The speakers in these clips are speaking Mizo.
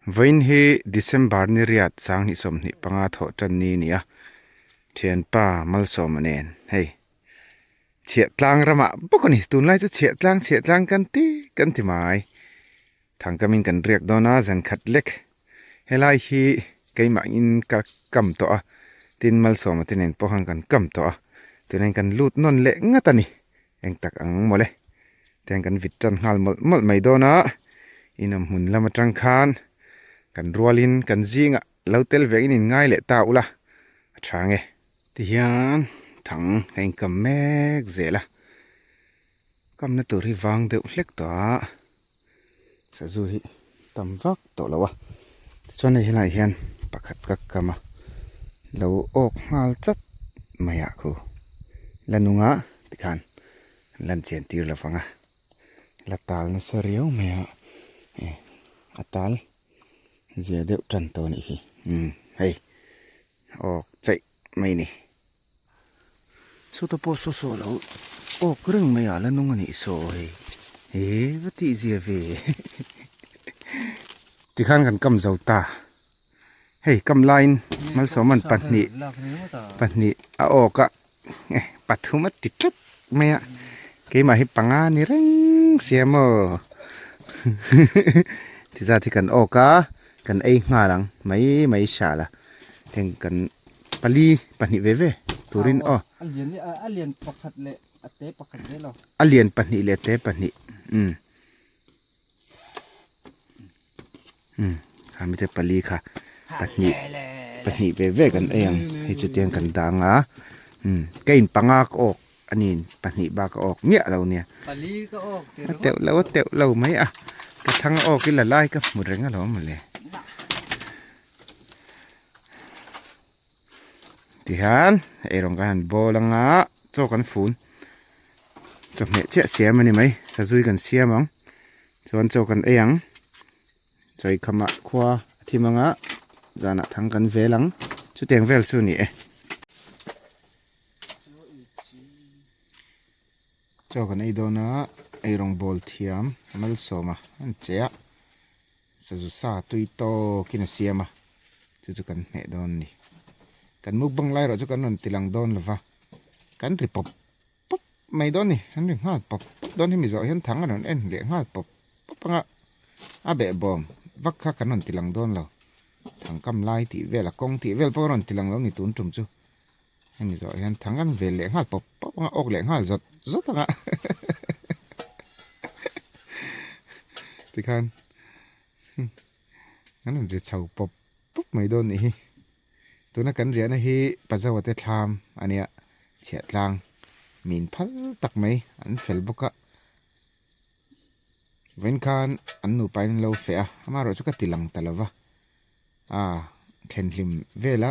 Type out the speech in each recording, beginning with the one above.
Vawiin hi December ni riat sanghnih 25 thawh tan ni a ni a, thianpa Malsawma nen hei chhiahtlang ramah bawk a ni, tunlai chu chhiahtlang chhiahtlang kan ti kan ti mai, thangkamin kan riak dawn a zan khat lek helai hi keimahin ka kam tawh a, tin Malsawma te nen pawh khan kan kam tawh a, tunah kan lut nawn leh ngat a ni. Eng tak ang mawle. Tiang kan vit tan nghal mawlh mawlh mai dawn a, inawm hmun lam atang khan kan rualin kan zingah lo tel ve in inngai leh ta ula a tha nge. Tihian thang a inkam mek zel a, kamna tur hi vang deuh hlek tawh a, sazu hi tam vak tawh lo a, tichuan hei helaiah hian pakhat ka kam a, lo awk nghal chat mai ah khu la nung a tikhan lan chian tir lo vang a, la tal nasa riau mai a, eh a tal zia deuh tan tawh a nih hi umm hei awk chaih mai a ni. Sawta pawh saw saw lo awk reng mai a la nung a nih saw hei he va tih zia ve tikhan kan kam zo ta hei kam laiin malsawman pahnih pahnih a awk a eh pathum a ti tlat mai a keimah hi panga ni reng sia maw ti zat hi kan awk a kan ei nghal ang mai mai hral a heng kan. Pali pahnih ve ve turin aw. A lian a lian pakhat leh a te pakhat ve lo. A lian pahnih leh te pahnih. Um. Um. Kha mite pali kha pahnih pahnih ve ve kan ei ang hei chu tiang kan dang a. Um. Ka in panga ka awk anin pahnih bak a awk miah lo nia. Pali ka awk tir. A teuh lo a teuh lo mai a. Ka thlang a awk ila lai ka hmu reng alawm mawle. Tihian eirawng kan han bawl anga chaw kan fun chawhmeh chiah siam a ni mai sazui kan siam ang chuan chaw kan ei ang chawi khamah khua a thim anga zanah thang kan vel ang chutiang vel chu a ni e. Chaw kan ei dawn a eirawng bawl thiam malsawma an che a. Sazu sa tui tawkin a siam a, chu chu kan hmeh dawn a ni. Kan mukbang lai erawh chu kan rawn ti lang dawn lo va, kan ri pawp pawp mai dawn a ni. An ri nghal pawp pawp dawn hemi zawh hian thang a rawn en leh nghal pawp pawp ang a, a behbawm vak kha kan rawn ti lang dawn lo. Thang kam lai tih vel a kawng tih vel pawh a rawn ti lang lo a ni tun tum chu. Hemi zawh hian thang an vel leh nghal pawp pawp ang a, awk leh nghal zawt zawt ang a. Tikhan an rawn ri chho pawp pawp mai dawn nih hi. Tuna kan riahna hi Pazawa te thlam a nia, chhiahtlang min phal tak mai an fel bawk a. Vawiin khan an nupa in an lo feh a, amaherawhchu chu ka ti lang ta lo va. A thlenhlim vela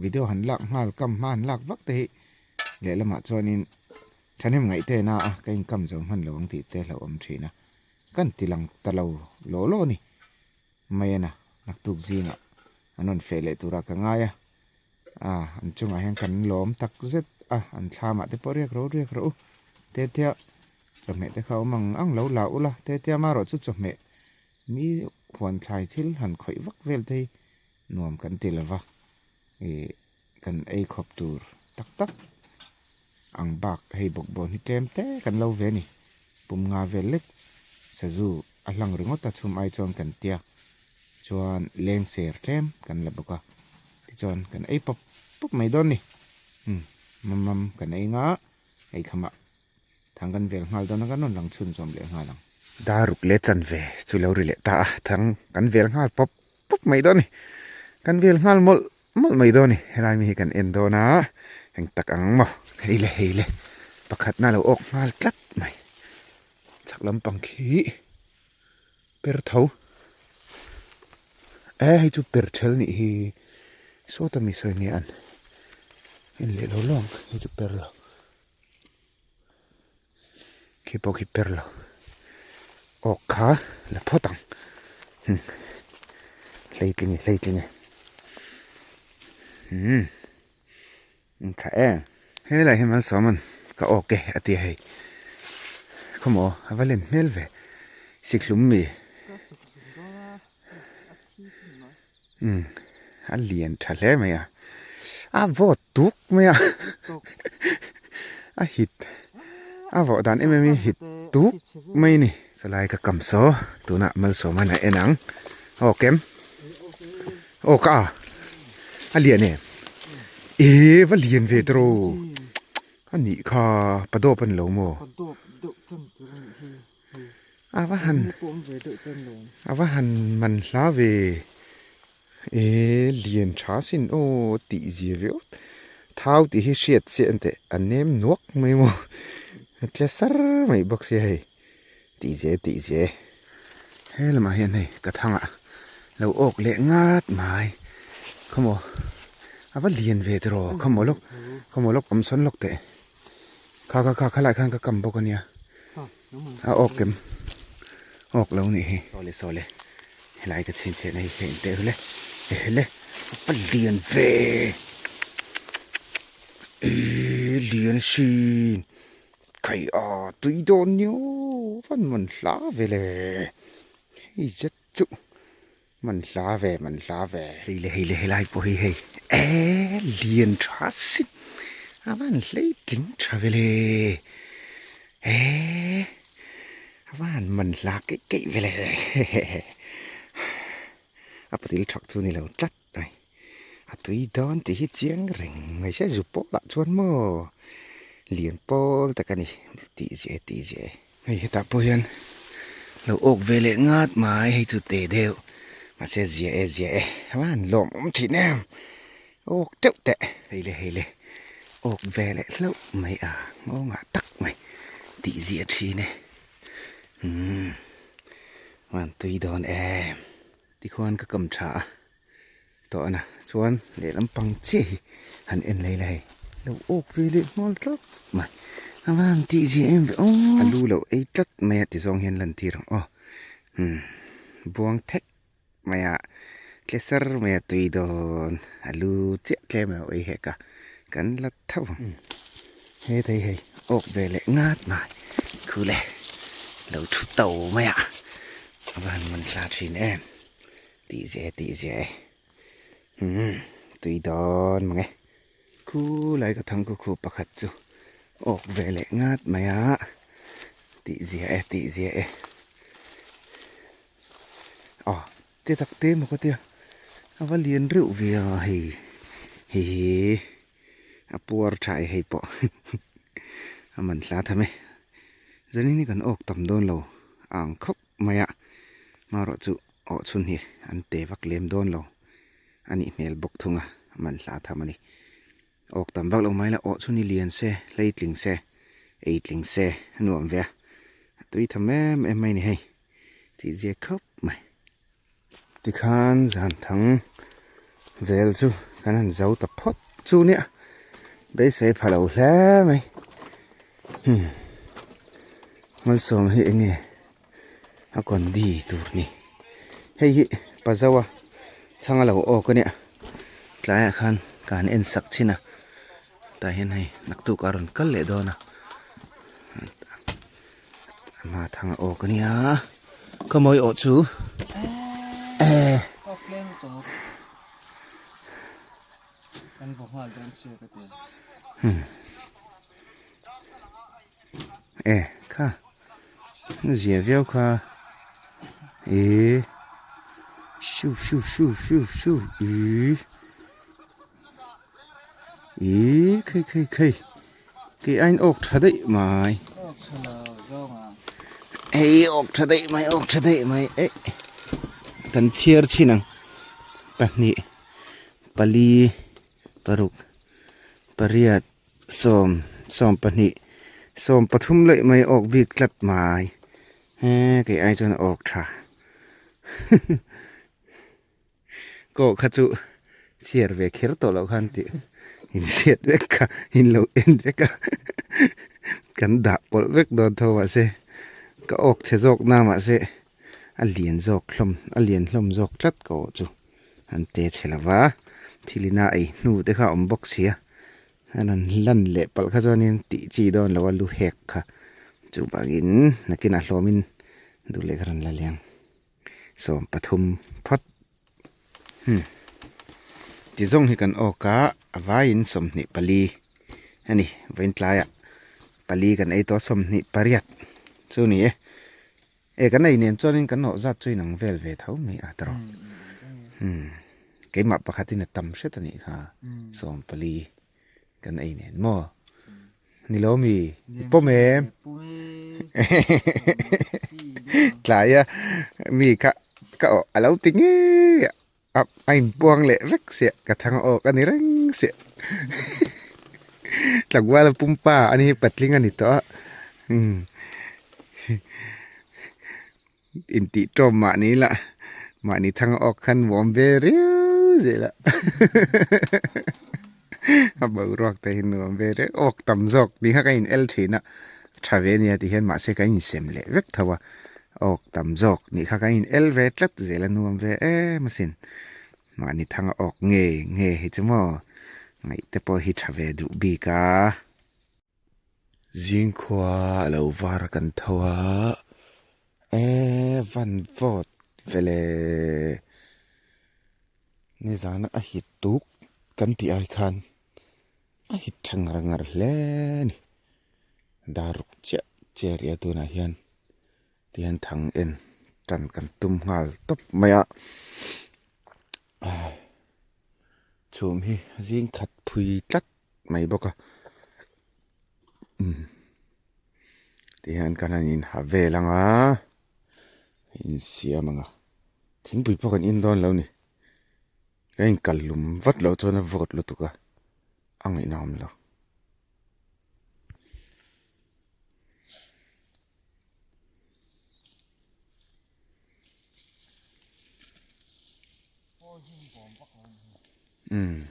video han lak nghal kam hma han lak vak te hi lehlamah chuanin thahnem ngaih te na a ka inkam zo hman lo ang tih te hlauhawm thin a kan ti lang ta lo law law a ni mai a na naktuk zingah an rawn feh leh turah ka ngai a a an chungah hian kan lawm tak zet a an thlamah te pawh riak ro riak rawh u te tia chawhmeh te kha awm ang ang lo la ula te tia marawh chu chawhmeh Mi huan thlai thil han khawih vak vel te hi nuam kan ti lova, ih kan ei khawp tur tak tak ang bak hei bawkbawn hi tlem te kan lo ve a ni. Pum nga vel lek sazu a hlang ringawt a chhum ai chuan kan tia chuan leng ser tlem kan la bawk a, tichuan kan ei pawp pawp mai dawn a ni. Umm mam mam kan ei nga hei khamah. Thang kan vel nghal dawn a kan rawn lang chhun zawm leh nghal ang. Daruk leh chanve chu lo ri leh ta a, thang kan vel nghal pawp pawp mai dawn a ni. Kan vel nghal mawlh mawlh mai dawn a ni. Helai mi hi kan en dawn a, eng tak ang maw? Hei le hei le, pakhatna a lo awk nghal tlat mai. Chhak lampang khi per tho. E hei chu per thel nih hi sawta mi sawi nge an en leh lo lo ang hei chu per lo. Khi pawh khi per lo awk kha la phawt ang hmm hleitling e hleitling e hmm in tha em helai hi malsawm an ka awk e a ti a hei khawmaw a va len hmel ve sikhlum mi. Umm a lian tha hle mai a, a vawt tuk mai a, a hit a vawh dan em em hi hit tuk mai a ni. Chulai ka kam saw tunah malsawm a en ang aw kem aw ka a a lian em eh va lian ve tawh rawh a nih kha padawp a ni lo maw. A va han a va han man hla ve e lian tha sin aw tih zia viau thau tih hi hriat chiah an teh a nem nuak mai maw a tle sar mai bawk sia hei tih zia tih zia he lamah hian hei ka thangah lo awk leh ngat mai khawmaw a va lian ve tiraw khawmaw lawk khawmaw lawk awm sawn lawk teh. Kha kha kha khalai khan ka kam bawk ania a awk kem awk lo nih hi sawle sawle helai ka chhinchhiahna hi ka inteh hle ehle a lian ve e lian sin khai a tui dawn nio van man hla ve le hei zet chu. Man hla ve, man hla ve. Hei le, hei le, helai pawh hi hei e lian tha sin a van hlei tling tha ve le e a van man hla keih keih ve le a patil thak chu ni lo tlat mai a tui dawn tih hi chiang reng mai se zu pawh lah chuan maw lian pawl tak a ni tih zia tih zia e. Hei hetah pawh hian lo awk ve leh ngat mai hei chu teh deuh mahse zia e zia e a han lawm awm thin em awk teuh teh hei le hei le awk ve leh hlauh mai a nghawngah tak mai tih zia thin e umm van tui dawn em tikhuan ka kam tha a. Tawh ana chuan lehlam pang chiah hi han en lei la hei lo awk ve leh nghal tlat mai a va han tih zia em ve aw a lu lo ei tlat mai a ti zawng hian lan tir ang aw umm buang thek mai a tle sar mai a tui dawn a lu chiah tlem lo ei hek a kan la tho ang hetei hei awk ve leh ngat mai khu le lo thu to mai a a va han man hla thin em. Tih zia e tih zia e umm tui dawn mang e khulai ka thang khu khu pakhat chu awk ve leh ngat mai a tih zia e tih zia e aw te tak te maw ka tia a va lian reuh ve a hei hei hi a puar tha e hei pawh a man hla tham e zanin hi kan awk tam dawn lo a ang khawp mai a hmarawh chu awh chhun hi an te vak lem dawn lo a nih hmel bawk thung a man hla tham a ni awk tam vak lo mai la awh chhun hi lian se hlei tling se ei tling se a nuam ve a a tui tham em em mai a ni hei tih zia khawp mai tikhan zan thang vel chu kan han zo ta phawt chu nia beisei pha lo hle mai hmm malsawm hi eng nge. A kondi tur ni hei hi pazawa thlang a lo awk a nia tlaiah khan ka han en sak thin a tah hian hei naktuk a rawn kal leh dawn a ama thang a awk a nia ka mawi awh chu eh Eh kha zia viau kha eh shu shu shu shu shu ih ih khei khei khei kei aiin awk tha daih mai hei awk tha daih mai awk tha daih mai eh kan chhiar chhin ang pahnih pali paruk pariat. Sawm, sawm pahnih, sawm pathum laih mai awk bik tlat mai. He kei ai chuan a awk tha. Kawh kha chu chhiar ve kher tawh loh khan tih in hriat vek kha, in lo en vek a. Kan dah pawlh vek dawn tho mahse ka awk chhe zawk na mahse a lian zawk hlawm, a lian hlawm zawk tlat ka awh chu. An te chhe lo va, thil ina ei hnu te kha a awm bawk sia. A rawn lan leh palh kha chuanin tih chi dawn lo a lu hek kha chuvangin nakinah hlawmin duh leh ka rawn la leng sawm pathum phawt. Hmm. Ti zawng hi kan awk a, a vaiin 24 a ni. Vawiin tlaiah pali kan ei tawh a, 28 chu ni e. E kan ei nen chuanin kan awh zat chu inang vel ve tho mai a tawrh. Hmm. Keimah pakhatin a tam hret a nih kha, 14 kan ei nen maw? Ni lo mi? I pawm em? Tlaia mi kha ka awh a lo ti ngei a, a inpuang leh vek siah ka thang awk a ni reng siah. Tlangval pumpa a ni hi patling a ni tawh a, umm Intih ṭawm mahni lah mahni thang awk khan nuam ve riau zel a a boruak te hi nuam ve riau awk tam zawk tih kha ka in el thin a tha ve ania ti hian mahse kan insem leh vek tho a awk tam zawk nih kha kan in el ve tlat zel a nuam ve em asin mahni thang awk nge nge hi chu maw ngaih te pawh hi tha ve duh bik a. Zingkhua a lo var kan tho a, eee van vawt vele nizana a hit tuk kan tih ai khan a hit tha ngar ngar hle a ni dar ruk chiah chiah a ri a tunah hian tihian thang en tan kan tum nghal tawp mai a chhum hi zing khat phui tlat. mai bawk a umm tihian kan han in ha vel ang a insiam ang a thingpui pawh kan in dawn lo ni ka inkal lum vat loh chuan a vawt lutuk a a ngaihna awm lo. Umm.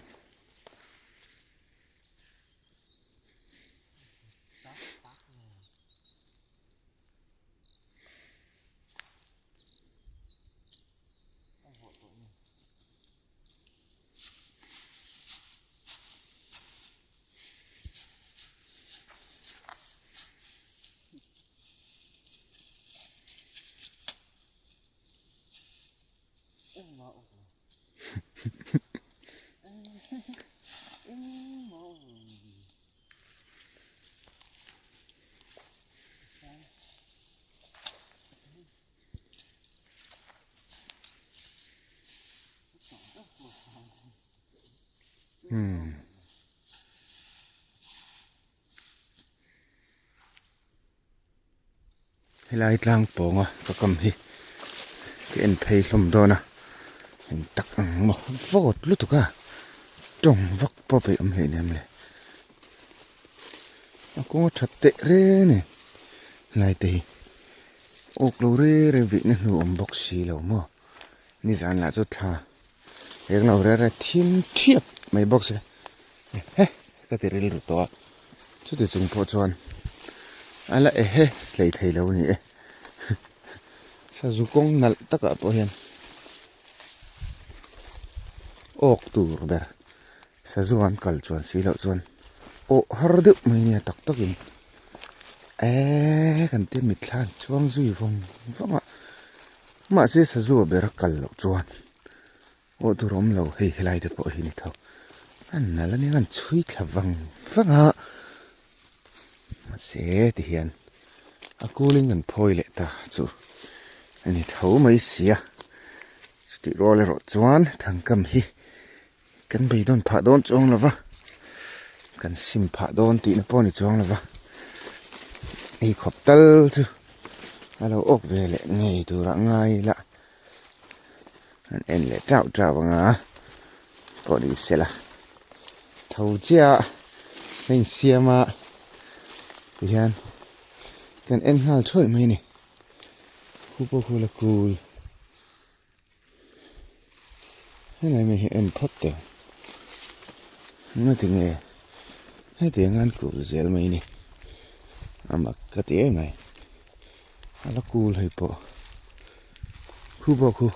Hmm. Helai tlang pawnga ka kam hi ka en phei hlawm dawn a eng tak ang maw vawt lutuk a tawng vak pawh peih awm hlei nem le a kawng a that teh reng a ni helai te hi awk lo reng reng vihna hnu awm bawk si lo maw nizan lah chu thla eng lo reng reng thim thiap mai bawk si ehe ka ti rilru tawh a. Chuti chung pawh chuan a la ehe hlei thei lo a ni e. Sazu kawng nalh takah pawh hian awk tur ber sazu an kal chuan si loh chuan awh har deuh mai nia tak takin eee kan tia mitthla an chuang zui vawng vawng a mahse sazu a ber a kal loh chuan Aw tur awm lo hei helai te pawh hi ni tho a nal ania an chhui thla vang vang a mahse ti hian a cooling an phawi leh ta chu a ni tho mai sia chutih rual erawh chuan thangkam hi kan beidawn phah dawn chuang lo va kan sim phah dawn tihna pawh a ni chuang lo va ei khawp tal chu a lo awk ve leh ngei turah ngai ila. An en leh tauh tauh ang a pawh ni sela tho chiah a insiam a tihian kan en nghal thuai mai a ni khu pawh khu la kul helai mai hi en phawt teh ang engati nge hetiang an kul zel mai a ni a mak ka ti em mai a la kul hei pawh. Khu pawh khu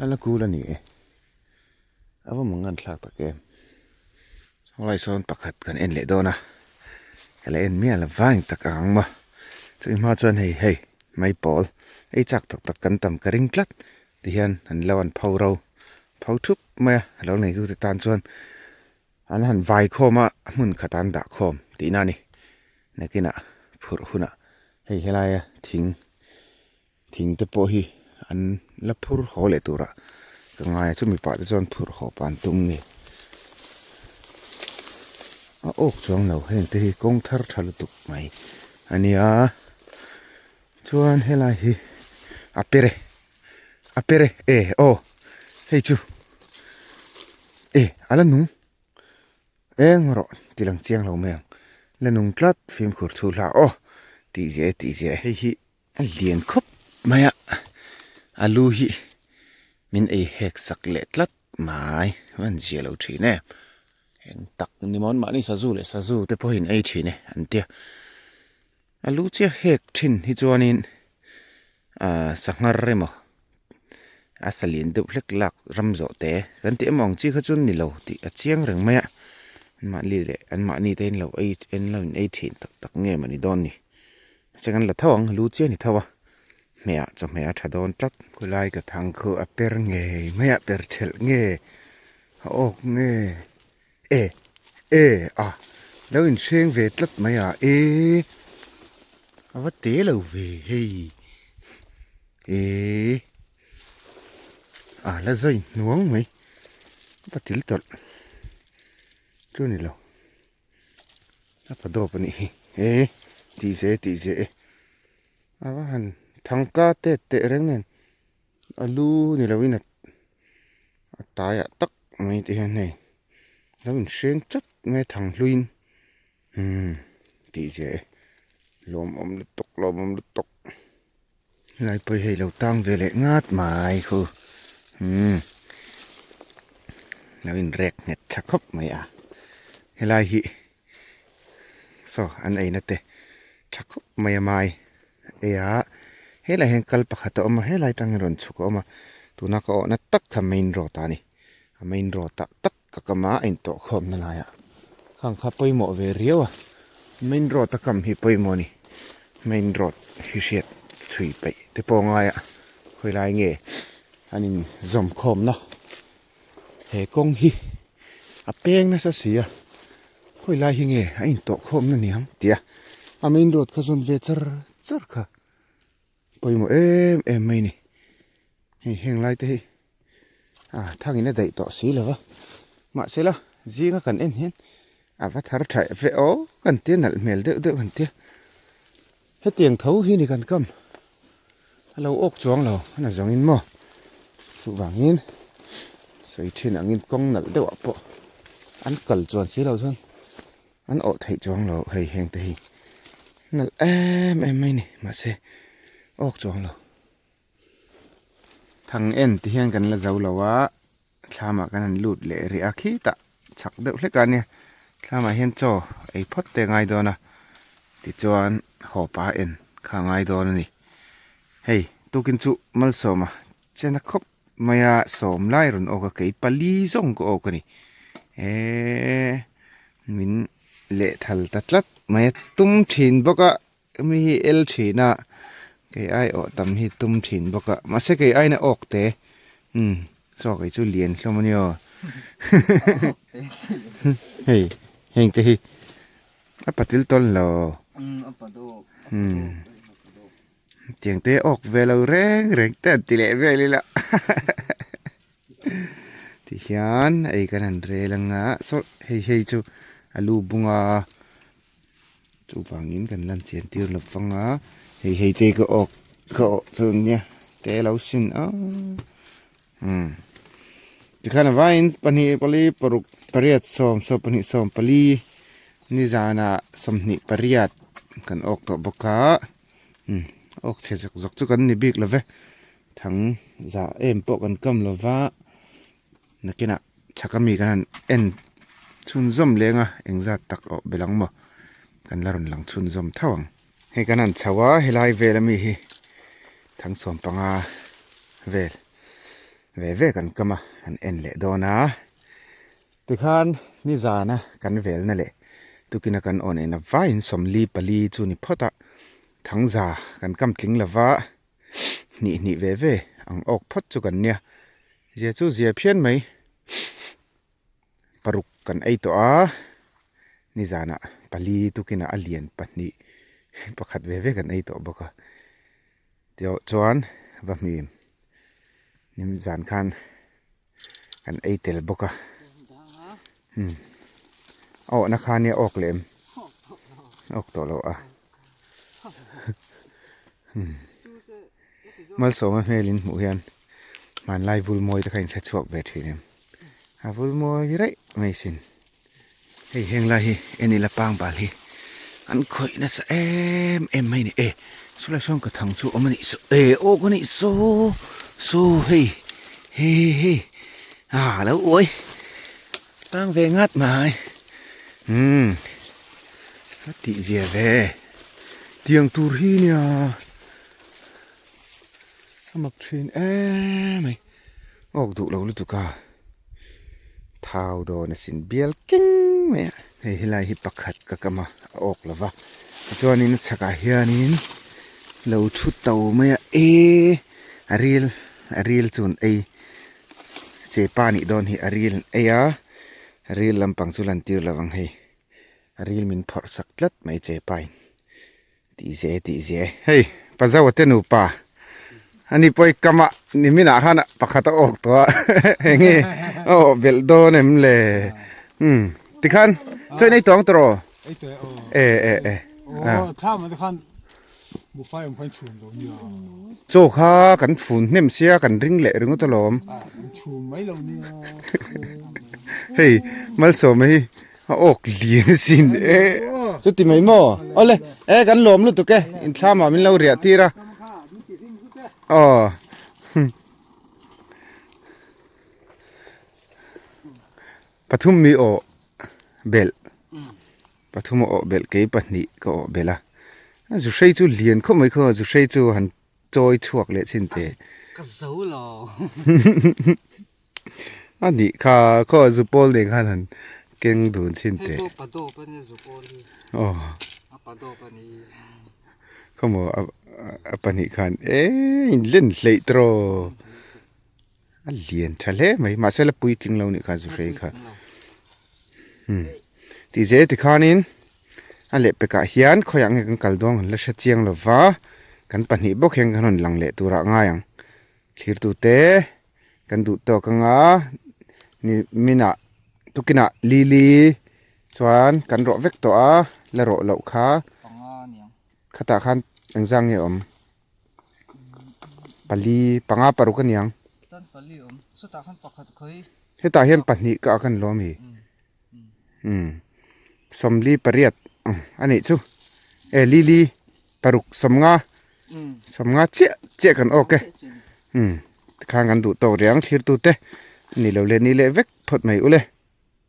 a la kul a ni e a va mangan thlak tak em helai sawn pakhat kan en leh dawn a ka la en miah lo vang tak ang maw chumi hma chuan hei hei mai pawl ei chak tak tak kan tam ka ring tlat ti hian an lo an pho ro. pho thup mai a, lo neitute tan chuan an han vai khawm a, hmun khat an dah khawm tihna a ni. Nakinah phurh hunah hei helaia thing thing te pawh hi an la phur haw leh turah ka ngai a, chumi pah te chuan phurh haw pah an tum nge. A awk chuang lo heng te hi kawng thar tha lutuk mai a nia. Chuan helai hi a pere a pere e aw hei chu e a la nung eng rawh ti lang chiang lo mai ang la nung tlat fimkhur thu hla aw tih zia e tih zia e hei hi a lian khawp mai a a lu hi min ei hek sak leh tlat mai an zia lo thin e eng tak ni mawn mahni sazu leh sazu te pawhin ei thin e an tia. A lu chiah hek thin hi chuanin ahh sanghar emaw a sa lian deuh hlek lak ram zawh te kan tih emaw ang chi kha chuan ni lo tih a chiang reng mai a mahni leh an mahni te in lo ei en lo in ei thin tak tak nge mawni dawn ni mahse kan la tho ang lu chiah a ni tho a hmeh ah chawhmeh a tha dawn tlat. Khulai ka thang khu a per ngei mai a per thelh nge a awk nge. E e a lo inhreng ve tlat mai a e a va te lo ve hei e a la zawi hnuang mai a patil tawlh chu a ni lo a pa dawp a nih hi e tih ze tih ze e a va han thangka tet teh reng nen a lu ni lo in a a taiah tak mai te hian hei lo inhreng chat mai a thang hluiin umm tih zia e lawmawm lutuk lawmawm lutuk helai pawh hi hei lo tang ve leh ngat mai khu umm lo inrek nghet tha khawp mai a helai hi saw an eina te tha khawp mai a mai ei a helai hian kal pakhat a awm a helai tang hian rawn chhuk a awm a tuna ka awhna tak kha main road ah a ni a main road ah tak ka kam a a intawh khawm na laiah khang kha pawimawh ve riau a main road a kam hi pawimawh a ni main road hi hriat chhui peih te pawh a ngai a khawilai nge an inzawm khawm na he kawng hi a peng nasa si a khawi lai hi nge a intawh khawm na niang tih a a main road kha zawn ve char char kha pawimawh em em mai a ni hei heng lai te hi ah thangin a daih tawh si lo va mahse la zinga kan en hian a va thar thaih ve aw kan tia nalh hmel deuh deuh kan tia hetiang tho hi ni kan kam a lo awk chuang lo a na zawngin maw chuvangin sawi thin angin kawng nalh deuh ah pawh an kal chuan si lo chuan an awh theih chuang lo hei heng te hi nalh em em mai ni mahse awk chuang lo. Thang en ti hian kan la zo lo a thlamah kan han lut leh rih a khitah chak deuh hlek a nia thlamah hian chaw ei phawt te a ngai dawn a tichuan haw pa en kha a ngai dawn a ni hei tukin chu malsawma chena khawp mai a sawm lai rawn awk a kei pali zawng ka awk a ni eee min lehthal ta tlat mai a tum thin bawk a. Mi hi el thin a, kei ai awh tam hi tum thin bawk a, mahse kei aina awk te, umm chaw kei chu lian hlawm a nia aw, hei heng te hi a patil tawn lo, umm tiang te awk ve lo reng reng te an ti leh vel ila ti hian ei kan han rel anga saw hei hei chu a lu bunga. Chuvangin kan lan chian tir lo vang a, hei hei te ka awk ka awh chu nia te lo sin a umm tikhan a vaiin pahnih pali paruk pariat sawm sawmpahnih sawmpali nizanah sawmhnih pariat kan awk tawh bawk a umm awk chhe zawk zawk chu kan ni bik lo ve thang zah em pawh kan kam lo va. Nakinah chhaka mi kan han en chhunzawm leng a, engzat tak awh belh ang maw? Kan la rawn lang chhunzawm tho ang. Hei kan han chho a, helai vel ami hi Thangsawm panga vel ve ve kan kam a, kan en leh dawn a. Tikhan nizana kan velna leh tukina kan awn ena vaiin sawmli pali chu ni phawt a, Thangza kan kam tling lova, hnih hnih ve ve ang awk phawt chu kan nia. Zia chu zia phian mai. Paruk kan ei tawh a, nizanah pali tukinah a lian pahnih pakhat ve ve kan ei tawh bawk a. Tihawh chuan va hmim nimzan khan kan ei tel bawk a. Hmm a awhna kha nia awk leh em? Awk tawh lo a. Hmm malsawma hmelin hmuh hian hmanlai vulmawi te kha in hrechhuak ve thin em? A vulmawi raih mai sin. Hei heng lai hi en ila pang bal hi an khawih nasa em em mai a ni e chulai sawn ka thang chu awm a nih saw e aw ka nih saw saw hei hei hei hei ah a lo uai tang ve ngat mai umm a tih zia ve tiang tur hi nia a mak thin em mai awk duh lo lutuk a. Thau dawn a sin bial keng mai a. Hei helai hi pakhat ka kam a, a awk lo va. Tichuanin a chhakah hianin lo thu to mai a, e a ril a ril chu an ei che pa nih dawn hi a ril an ei a, a ril lampang chu lan tir lo ang hei. A ril min phawrh sak tlat mai che pain. Tih ze tih ze hei Pazawa te nupa ani pawh i kam a niminah khan pakhat a awk tawh a enge a awh belh dawn em le umm tikhan chaw in ei tawng tawh rawh e e e chaw kha kan fun hnem sia kan ring leh ringawt alawm hei malsawma hi. A awk lian asin e chuti mai maw awle e kan lawm lutuk e inthlam ah min lo riah tir a aw pathum mi awh belh pathum a awh belh kei pahnih ka awh belh a zu hrei chu lian khawp mai khaw zu hrei chu han chawi chhuak leh chin teh ka zo lo. A nih kha khaw zu pawl nen khan han keng dun chhin teh. Hei pawh pa dawp a nia zu pawl hi. Aw. A pa dawp a ni. Khaw maw a pahnih khan e in len hleih tawh. A lian tha hle mai mahse la puitling lo nih kha zu hrei kha. Hmm. Tih zel ti khanin a lehpekah hian khawiah nge kan kal dawn kan la hre chiang lo va kan pahnih bawk hian kan rawn lang leh turah ngai ang. Thirtute kan duh tawk anga ni minah tukinah lili chuan kan rawh vek tawh a la rawh loh kha khatah khan engzah nge awm pali panga paruk a niang hetah hian pahnih ka kan lawm hi umm sawmli pariat a nih chu e lili paruk sawmnga sawmnga chiah chiah kan awk e umm tikhan kan duh tawk riang thlir tute ni lo leh ni leh vek phawt mai ule.